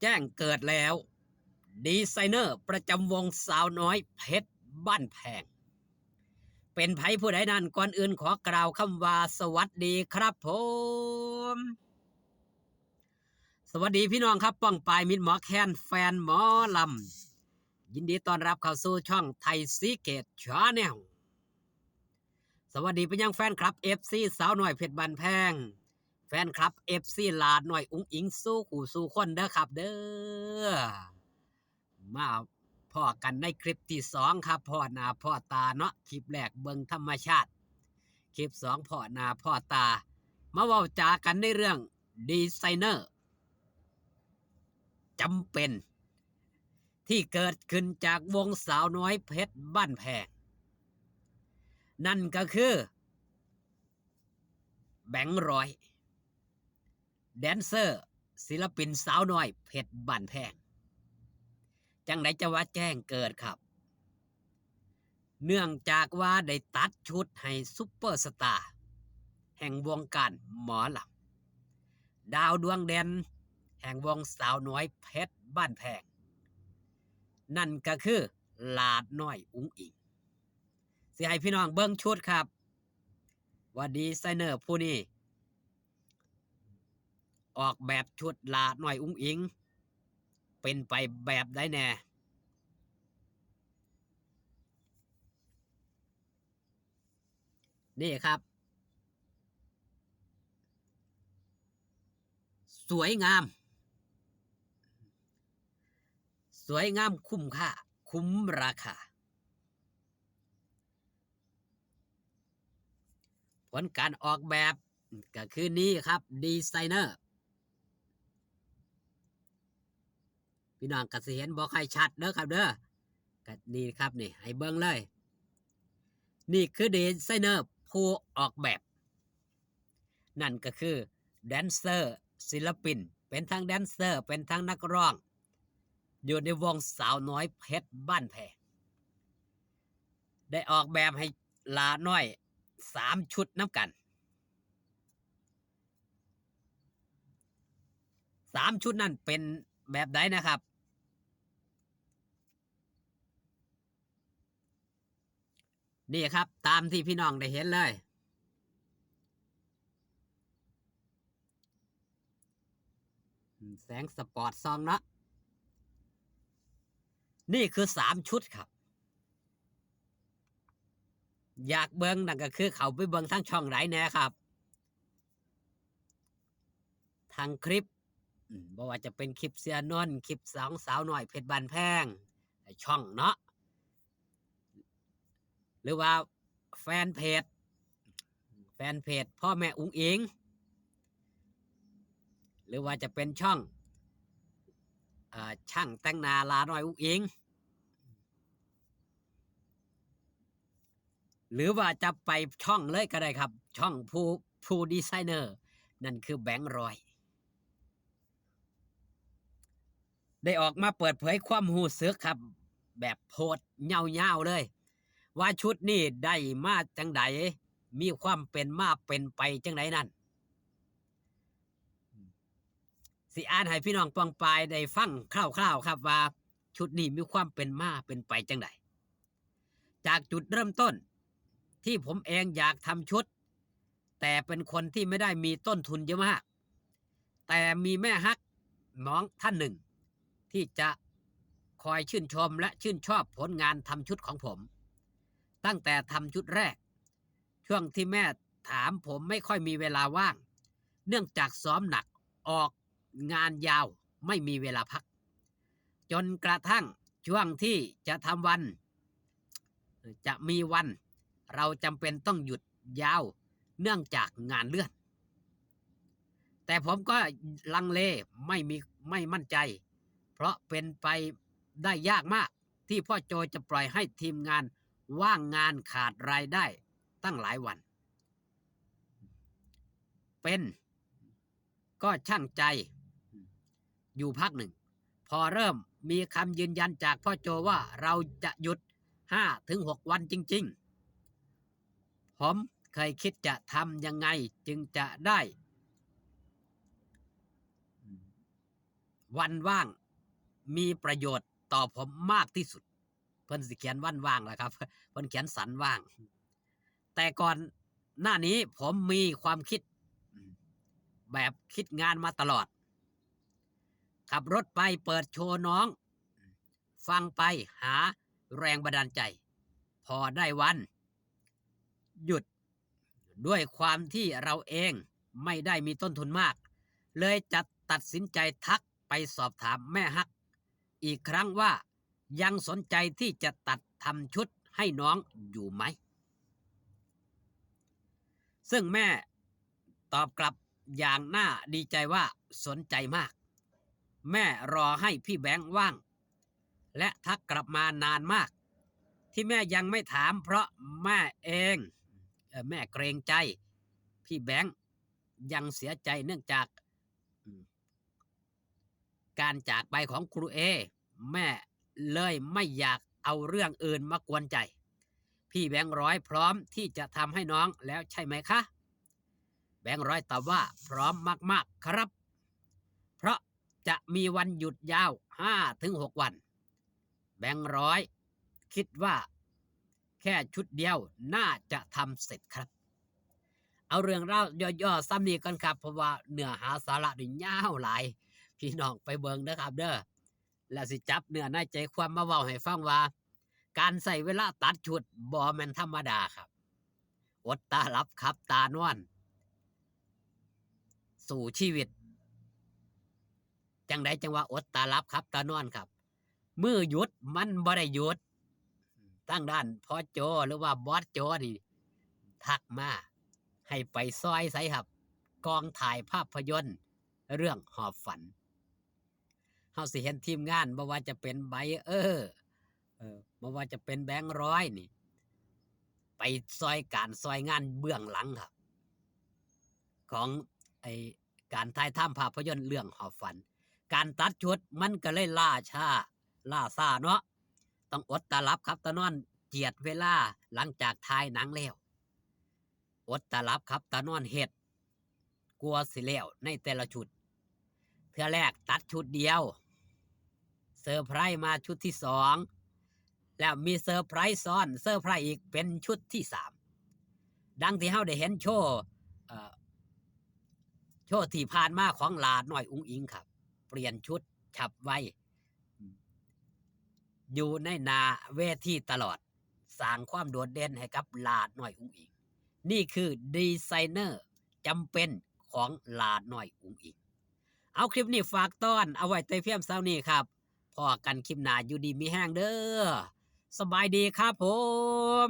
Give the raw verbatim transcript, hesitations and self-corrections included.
แจ้งเกิดแล้ว ดีไซเนอร์ประจำวงสาวน้อยเพชรบ้านแพง เป็นไผผู้ใดนั้น ก่อนอื่นขอกล่าวคำว่าสวัสดีครับผม สวัสดีพี่น้องครับ ป้องปายมิตรหมอแคน แฟนหมอลำ ยินดีต้อนรับเข้าสู่ช่องไทยซีเกตชาแนล สวัสดีไปยังแฟนคลับ เอฟซี สาวน้อยเพชรบ้านแพง แฟนคลับ เอฟซี หลาน้อยอุ๋งอิ๋งสู่คู่สู่คนเด้อครับเด้อ มาพ้อกันในคลิปที่สองครับ พ้อหน้าพ้อตาเนาะ คลิปแรกเบิ่งธรรมชาติ คลิปสองพ้อหน้าพ้อตา มาเว้าจากันในเรื่องดีไซเนอร์จำเป็น ที่เกิดขึ้นจากวงสาวน้อยเพชรบ้านแพง นั่นก็คือ แบงค์ร้อย แดนเซอร์ ศิลปินสาวน้อยเพชรบ้านแพง จังไดจะว่าแจ้งเกิดครับ เนื่องจากว่าได้ตัดชุดให้ซุปเปอร์สตาร์แห่งวงการหมอลำ ดาวดวงเด่นแห่งวงสาวน้อยเพชรบ้านแพง นั่นก็คือหลาน้อยอุ๋งอิ๋ง สิให้พี่น้องเบิ่งชุดครับ ว่าดีไซเนอร์ผู้นี้ ออกแบบชุดหลาน้อยอุ๋งอิ๋ง เป็นไปแบบใดแน่ นี่ครับ สวยงาม สวยงามคุ้มค่า คุ้มราคา ผลการออกแบบก็คือนี่ครับ ดีไซเนอร์ พี่น้องก็สิเห็นบ่ค่อยชัดเด้อครับเด้อ ก็นี่ครับนี่ ให้เบิ่งเลย นี่คือดีไซเนอร์ผู้ออกแบบ นั่นก็คือแดนเซอร์ ศิลปิน เป็นทั้งแดนเซอร์ เป็นทั้งนักร้อง อยู่ในวงสาวน้อยเพชรบ้านแพง ได้ออกแบบให้หลาน้อยสามชุดนำกัน สามชุดนั่นเป็นแบบใดนะครับ นี่ครับ ตามที่พี่น้องได้เห็นเลย แสงสปอตส่องเนาะ นี่คือสามชุดครับ อยากเบิ่งนั่นก็คือเข้าไปเบิ่งทางช่องใดแน่ครับ ทางคลิป อืม บ่ว่าจะเป็นคลิปเสียนนท์ คลิปสองสาวน้อยเพชรบ้านแพง ช่องเนาะ หรือว่าแฟนเพจ แฟนเพจพ่อแม่อุ๋งอิ๋ง หรือว่าจะเป็นช่อง อ่า ช่างแต่งหน้าหลาน้อยอุ๋งอิ๋ง หรือว่าจะไปช่องเลยก็ได้ครับ ช่องผู้ ผู้ดีไซเนอร์ นั่นคือแบงค์ร้อย ได้ออกมาเปิดเผยความรู้สึกครับ แบบโพสต์ยาวๆเลย ว่าชุดนี้ได้มาจังใด มีความเป็นมาเป็นไปจังใดนั่น สิอ่านให้พี่น้องปองปายได้ฟังคร่าวๆครับ ว่าชุดนี้มีความเป็นมาเป็นไปจังใด จากจุดเริ่มต้น ที่ผมเองอยากทำชุด แต่เป็นคนที่ไม่ได้มีต้นทุนเยอะมาก แต่มีแม่ฮักน้องท่านหนึ่ง ที่จะคอยชื่นชมและชื่นชอบผลงานทำชุดของผม ตั้งแต่ทำชุดแรก ช่วงที่แม่ถามผมไม่ค่อยมีเวลาว่าง เนื่องจากซ้อมหนัก ออกงานยาว ไม่มีเวลาพัก จนกระทั่งช่วงที่จะทำวัน จะมีวัน เราจำเป็นต้องหยุดยาว เนื่องจากงานเลื่อน แต่ผมก็ลังเล ไม่มี ไม่มั่นใจ เพราะเป็นไปได้ยากมาก ที่พ่อโจจะปล่อยให้ทีมงานว่างงานขาดรายได้ตั้งหลายวัน เป็น ก็ชั่งใจอยู่พักหนึ่ง พอเริ่มมีคำยืนยันจากพ่อโจว่าเราจะหยุดห้าถึงหกวันจริงๆ ผมเคยคิดจะทำยังไงจึงจะได้ วันว่างมีประโยชน์ต่อผมมากที่สุด เพิ่นสิเขียนวันว่างล่ะครับ เพิ่นเขียนสันว่าง แต่ก่อนหน้านี้ผมมีความคิดแบบคิดงานมาตลอด ขับรถไปเปิดโชว์น้อง ฟังไปหาแรงบันดาลใจ พอได้วันหยุด ด้วยความที่เราเองไม่ได้มีต้นทุนมาก เลยจะตัดสินใจทักไปสอบถามแม่ฮักอีกครั้งว่ายังสนใจที่จะตัดทำชุดให้น้องอยู่ไหม ซึ่งแม่ตอบกลับอย่างน่าดีใจว่าสนใจมาก แม่รอให้พี่แบงค์ว่าง และทักกลับมานานมาก ที่แม่ยังไม่ถามเพราะแม่เองเอ่อแม่เกรงใจ พี่แบงค์ยังเสียใจเนื่องจากอืมการจากไปของครูเอ แม่เลยไม่อยากเอาเรื่องอื่นมากวนใจ พี่แบงค์ร้อยพร้อมที่จะทำให้น้องแล้วใช่ไหมคะ แบงค์ร้อยตอบว่าพร้อมมากๆครับ เพราะจะมีวันหยุดยาวห้าถึงหกวัน แบงค์ร้อยคิดว่าแค่ชุดเดียวน่าจะทำเสร็จครับ เอาเรื่องราวย่อๆซ้ำนี้ก่อนครับ เพราะว่าเนื้อหาสาระนี่ยาวหลาย พี่น้องไปเบิ่งเด้อครับเด้อ แล้วสิจับเนื้อในใจความมาเว้าให้ฟังว่า การใช้เวลาตัดชุดบ่แม่นธรรมดาครับ อดตาหลับขับตานอน สู้ชีวิต จังใดจังว่าอดตาหลับขับตานอนครับ มื้อหยุดมันบ่ได้หยุด ทางด้านพ่อโจหรือว่าบอสโจนี่ทักมา ให้ไปซอยไสครับ กองถ่ายภาพยนตร์เรื่องหอบฝัน เฮาสิเห็นทีมงานบ่ว่าจะเป็นไบเออร์ เออบ่ว่าจะเป็นแบงค์ร้อยนี่ ไปซอยการซอยงานเบื้องหลังครับ ของไอ้การถ่ายทำภาพยนตร์เรื่องหอบฝัน การตัดชุดมันก็เลยล่าช้าล่าช้าเนาะ ต้องอดตาหลับขับตานอนเจียดเวลาหลังจากถ่ายหนังแล้ว อดตาหลับขับตานอนเฮ็ด กว่าสิแล้วในแต่ละชุด เทื่อแรกตัดชุดเดียว เซอร์ไพรส์มาชุดที่สอง แล้วมีเซอร์ไพรส์ซ้อนเซอร์ไพรส์อีกเป็นชุดที่สาม ดังที่เฮาได้เห็นโชว์เอ่อโชว์ที่ผ่านมาของหลาน้อยอุ๋งอิ๋งครับ เปลี่ยนชุดฉับไว อยู่ในหน้าเวทีตลอด สร้างความโดดเด่นให้กับหลาน้อยอุ๋งอิ๋ง นี่คือดีไซเนอร์จำเป็นของหลาน้อยอุ๋งอิ๋ง เอาคลิปนี้ฝากต้อนเอาไว้แต่เพียงเท่านี้ครับ พ้อกันคลิปหน้าอยู่ดีมีแฮงเด้อ สบายดีครับผม